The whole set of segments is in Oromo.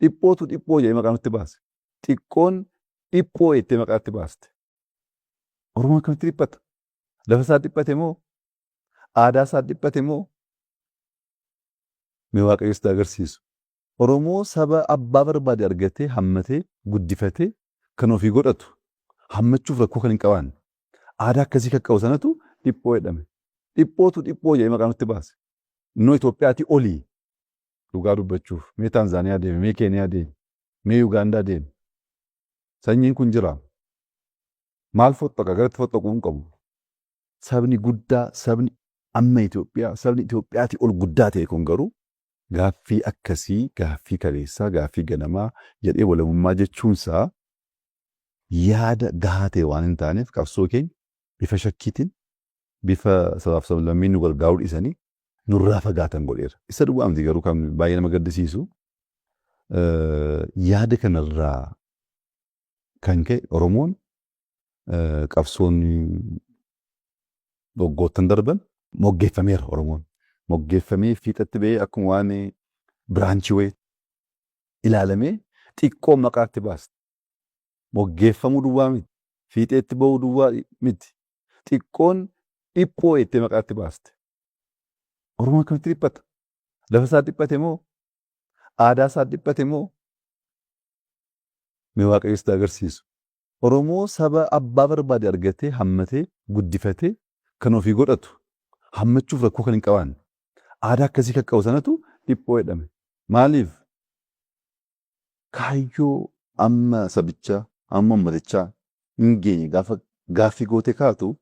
Dhiphootu dhiphoo jedhee maqaa nutti baase. Xiqqoon dhiphoo jettee maqaa itti baaste. Oromoon akkamitti dhiphata? Lafa isaa dhiphate moo? Aadaa isaa dhiphate moo? Mee Waaqayyo sitti agarsiisu. Oromoo saba abbaa barbaade argatee hammatee guddifatee kan ofii godhatu hammachuuf rakkoo kan hin qabaanne aadaa akkasii kan qabu sanatu dhiphoo jedhame. Dhiphootu dhiphoo jedhee maqaa nutti baase. Innoo Itoophiyaatii olii dhugaa dubbachuuf mee Taanzaaniyaa deemi, mee Keeniyaa deemi, mee Yugaandaa deemi. Sanyiin kun jira. Maal foxxoqa? Garatti foxxoquu hin qabu. Sabni guddaa, sabni amma Itoophiyaa, sabni Itoophiyaatii ol guddaa ta'e kun garuu gaaffii akkasii, gaaffii kaleessaa, gaaffii ganamaa jedhee walabummaa jechuunsaa yaada gahaa ta'e waan hin taaneef qabsoo keenya bifa shakkiitiin, bifa sabaaf sablammiin nu gargaaruu dhiisanii nurraa fagaatan godheera. Isa duwwaa miti garuu kan baay'ee nama gaddisiisu yaada kanarraa kan ka'e Oromoon qabsoon waggoottan darban moggeeffameera Oromoon. Moggeeffamee fiixatti ba'ee akkuma waan biraanchii wayii ilaalamee xiqqoo maqaatti baasta. Moggeeffamuu duwwaa miti. Fiixeetti ba'uu duwwaa miti. Xiqqoon dhiphoo jettee maqaatti baaste. Oromoon akkamitti dhiphata? Lafa isaa dhiphate moo? Aadaa isaa dhiphate moo? Mee Waaqayyo sitti agarsiisu. Oromoo saba abbaa barbaade argatee hammatee guddifatee kan ofii godhatu hammachuuf rakkoo kan hin qabaanne aadaa akkasii kan qabu sanatu dhiphoo jedhame. Maaliif? Kaayyoo amma sabichaa amma ummatichaa hin geenye gaafa gaaffii gootee kaatu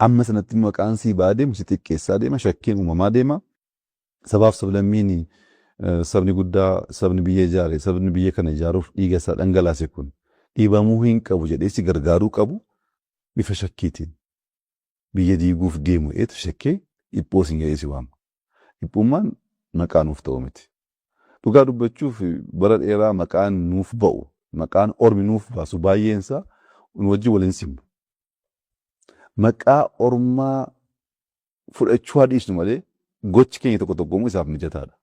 amma sanatti maqaan sii ba'aa deemu si xiqqeessaa deema shakkiin uumamaa deema. Sabaaf sablammiin sabni guddaa sabni biyya ijaare sabni biyya kana ijaaruuf dhiiga isaa dhangalaase kun dhiibamuu hin qabu jedhee si gargaaruu qabu bifa shakkiitiin biyya diiguuf deemu eetu shakkee dhiphoo siin jedhee si waama. Dhiphummaan maqaa nuuf ta'u miti. Dhugaa dubbachuuf bara dheeraa maqaan nuuf ba'u maqaan ormi nuuf baasu baay'een isaa nu wajjin wal hin simu. Maqaa ormaa fudhachuu haa dhiisnu malee gochi keenya tokko tokko immoo isaaf mijataadha.